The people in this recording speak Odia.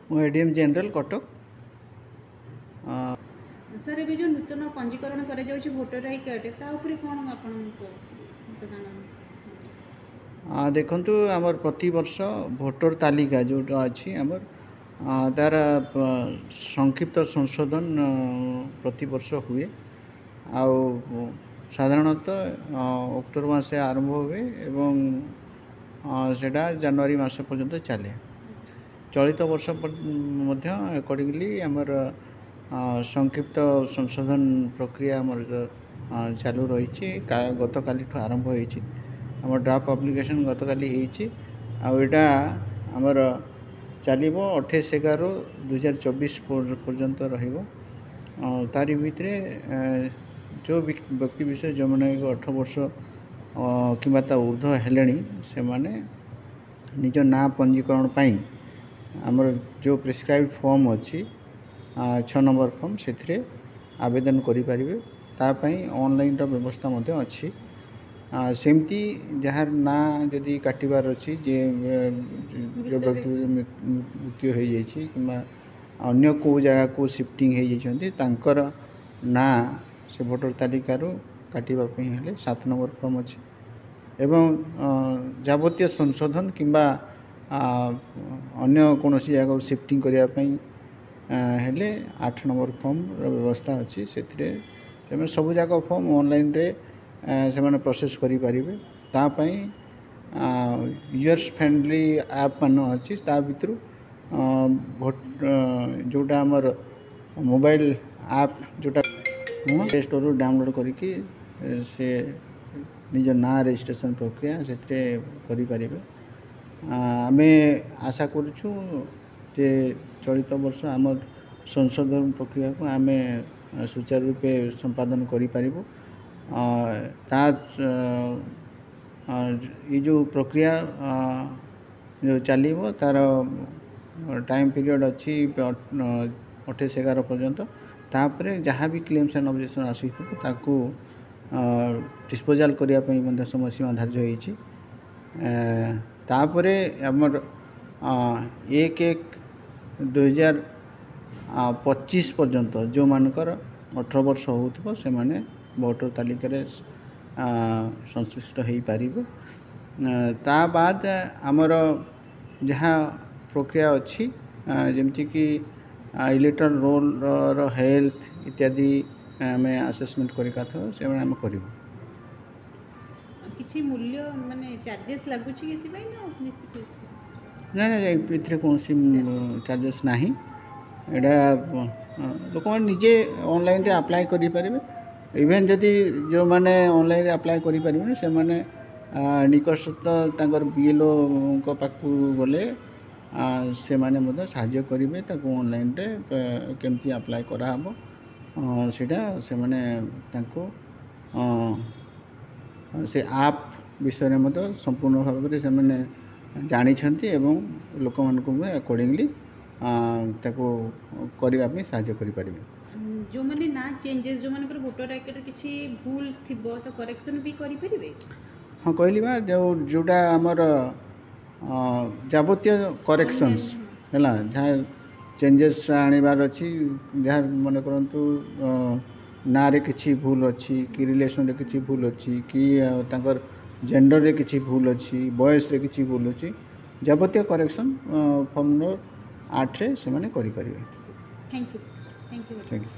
ମୁଁ ଏଡିଏମ୍ ଜେନେରାଲ, କଟକ। ସାର୍, ଏବେ ଯେଉଁ ନୂତନ ପଞ୍ଜୀକରଣ କରାଯାଉଛି ଭୋଟର I card, ତା ଉପରେ କ'ଣ ଆପଣଙ୍କ ମତଦାନ? ଦେଖନ୍ତୁ, ଆମର ପ୍ରତିବର୍ଷ ଭୋଟର ତାଲିକା ଯେଉଁଟା ଅଛି ଆମର, ତାର ସଂକ୍ଷିପ୍ତ ସଂଶୋଧନ ପ୍ରତିବର୍ଷ ହୁଏ। ଆଉ ସାଧାରଣତଃ ଅକ୍ଟୋବର ମାସେ ଆରମ୍ଭ ହୁଏ ଏବଂ ସେଇଟା ଜାନୁଆରୀ ମାସ ପର୍ଯ୍ୟନ୍ତ ଚାଲେ। ଚଳିତ ବର୍ଷ ମଧ୍ୟ ଆକର୍ଡ଼ିଙ୍ଗଲି ଆମର ସଂକ୍ଷିପ୍ତ ସଂଶୋଧନ ପ୍ରକ୍ରିୟା ଆମର ଚାଲୁ ରହିଛି। ଗତକାଲିଠୁ ଆରମ୍ଭ ହେଇଛି। ଆମର ଡ୍ରାଫ୍ଟ ପବ୍ଲିକେସନ୍ ଗତକାଲି ହେଇଛି ଆଉ ଏଇଟା ଆମର ଚାଲିବ, 28/11/2024 ପର୍ଯ୍ୟନ୍ତ ରହିବ। ତାରି ଭିତରେ ଯେଉଁ ବ୍ୟକ୍ତି ବିଶେଷ, ଯେଉଁମାନେ 18 ବର୍ଷ କିମ୍ବା ତା ଉର୍ଦ୍ଧ୍ୱ ହେଲେଣି, ସେମାନେ ନିଜ ନାଁ ପଞ୍ଜୀକରଣ ପାଇଁ ଆମର ଯେଉଁ ପ୍ରେସକ୍ରାଇବ୍ ଫର୍ମ ଅଛି, 6 ନମ୍ବର ଫର୍ମ, ସେଥିରେ ଆବେଦନ କରିପାରିବେ। ତା ପାଇଁ ଅନଲାଇନ୍ର ବ୍ୟବସ୍ଥା ମଧ୍ୟ ଅଛି। ସେମିତି ଯାହାର ନାଁ ଯଦି କାଟିବାର ଅଛି, ଯେ ଯେଉଁ ବ୍ୟକ୍ତି ମୃତ୍ୟୁ ହୋଇଯାଇଛି କିମ୍ବା ଅନ୍ୟ କେଉଁ ଜାଗାକୁ ସିଫ୍ଟିଂ ହେଇଯାଇଛନ୍ତି, ତାଙ୍କର ନାଁ ସେ ଭୋଟର ତାଲିକାରୁ କାଟିବା ପାଇଁ ହେଲେ 7 ନମ୍ବର ଫର୍ମ ଅଛି ଏବଂ ଯାବତୀୟ ସଂଶୋଧନ କିମ୍ବା ଅନ୍ୟ କୌଣସି ଜାଗାକୁ ସିଫ୍ଟିଂ କରିବା ପାଇଁ ହେଲେ 8 ନମ୍ବର ଫର୍ମର ବ୍ୟବସ୍ଥା ଅଛି। ସେଥିରେ ସେମାନେ ସବୁଯାକ ଫର୍ମ ଅନଲାଇନ୍ରେ ସେମାନେ ପ୍ରୋସେସ୍ କରିପାରିବେ। ତା ପାଇଁ ୟୁଜର୍ସ ଫ୍ରେଣ୍ଡଲି ଆପ୍ ମାନ ଅଛି। ତା ଭିତରୁ ଭୋଟ ଯେଉଁଟା ଆମର ମୋବାଇଲ ଆପ୍, ଯେଉଁଟା ପ୍ଲେ ଷ୍ଟୋରରୁ ଡାଉନଲୋଡ଼୍ କରିକି ସେ ନିଜ ନାଁ ରେଜିଷ୍ଟ୍ରେସନ୍ ପ୍ରକ୍ରିୟା ସେଥିରେ କରିପାରିବେ। ଆମେ ଆଶା କରୁଛୁ ଯେ ଚଳିତ ବର୍ଷ ଆମର ସଂଶୋଧନ ପ୍ରକ୍ରିୟାକୁ ଆମେ ସୁଚାରୁ ରୂପେ ସମ୍ପାଦନ କରିପାରିବୁ। ତା ଏଇ ଯେଉଁ ପ୍ରକ୍ରିୟା ଯେଉଁ ଚାଲିବ, ତାର ଟାଇମ୍ ପିରିୟଡ଼ ଅଛି 28/11 ପର୍ଯ୍ୟନ୍ତ। ତାପରେ ଯାହା ବି କ୍ଲେମ୍ସ ଆଣ୍ଡ ଅବଜେକ୍ସନ୍ ଆସିଥିବ, ତାକୁ ଡିସ୍ପୋଜାଲ୍ କରିବା ପାଇଁ ମଧ୍ୟ ସମୟ ସୀମା ଧାର୍ଯ୍ୟ ହେଇଛି। ତାପରେ ଆମର 1/1/2025 ପର୍ଯ୍ୟନ୍ତ ଯେଉଁମାନଙ୍କର 18 ବର୍ଷ ହେଉଥିବ, ସେମାନେ ଭୋଟର ତାଲିକାରେ ସଂଶ୍ଳିଷ୍ଟ ହେଇପାରିବେ। ତା ବାଦ ଆମର ଯାହା ପ୍ରକ୍ରିୟା ଅଛି, ଯେମିତିକି ଇଲେକ୍ଟ୍ରାଲ୍ ରୋଲ୍ର ହେଲ୍ଥ ଇତ୍ୟାଦି ଆମେ ଆସେସମେଣ୍ଟ କରିବା ଥାଉ, ସେମାନେ ଆମେ କରିବୁ। କିଛି ମୂଲ୍ୟ, ମାନେ ଚାର୍ଜେସ୍ ଲାଗୁଛି କି ଏଥିପାଇଁ ନା ନିଶ୍ଚିତ? ନାଇଁ, ଏଥିରେ କୌଣସି ଚାର୍ଜେସ୍ ନାହିଁ। ଏଇଟା ଲୋକମାନେ ନିଜେ ଅନଲାଇନ୍ରେ ଆପ୍ଲାଏ କରିପାରିବେ। ଇଭେନ୍ ଯଦି ଯେଉଁମାନେ ଅନଲାଇନ୍ରେ ଆପ୍ଲାଏ କରିପାରିବେନି, ସେମାନେ ନିକଟସ୍ଥ ତାଙ୍କର ବିଏଲ୍ଓଙ୍କ ପାଖକୁ ଗଲେ ସେମାନେ ମଧ୍ୟ ସାହାଯ୍ୟ କରିବେ। ତାକୁ ଅନଲାଇନ୍ରେ କେମିତି ଆପ୍ଲାଏ କରାହେବ, ସେଇଟା ସେମାନେ ତାଙ୍କୁ ସେ ଆପ୍ ବିଷୟରେ ମଧ୍ୟ ସମ୍ପୂର୍ଣ୍ଣ ଭାବରେ ସେମାନେ ଜାଣିଛନ୍ତି ଏବଂ ଲୋକମାନଙ୍କୁ ବି ଆକର୍ଡ଼ିଙ୍ଗଲି ତାକୁ କରିବା ପାଇଁ ସାହାଯ୍ୟ କରିପାରିବେ। ଯେଉଁମାନେ ନାଁ ଚେଞ୍ଜେସ୍, ଯେଉଁମାନଙ୍କର ଭୋଟର I କାର୍ଡ଼ରେ କିଛି ଭୁଲ ଥିବ ତ କରେକ୍ସନ୍ ବି କରିପାରିବେ? ହଁ, କହିଲି ବା, ଯେଉଁଟା ଆମର ଯାବତୀୟ କରେକ୍ସନ୍ସ ହେଲା, ଯାହା ଚେଞ୍ଜେସ୍ ଆଣିବାର ଅଛି, ଯାହା ମନେ କରନ୍ତୁ ନାଁରେ କିଛି ଭୁଲ ଅଛି କି ରିଲେସନ୍ରେ କିଛି ଭୁଲ ଅଛି କି ତାଙ୍କର ଜେଣ୍ଡରରେ କିଛି ଭୁଲ ଅଛି, ବୟସରେ କିଛି ଭୁଲ ଅଛି, ଯାବତୀୟ କରେକ୍ସନ୍ ଫର୍ମ ନମ୍ବର 8ରେ ସେମାନେ କରିପାରିବେ। Thank you, thank you. Thank you.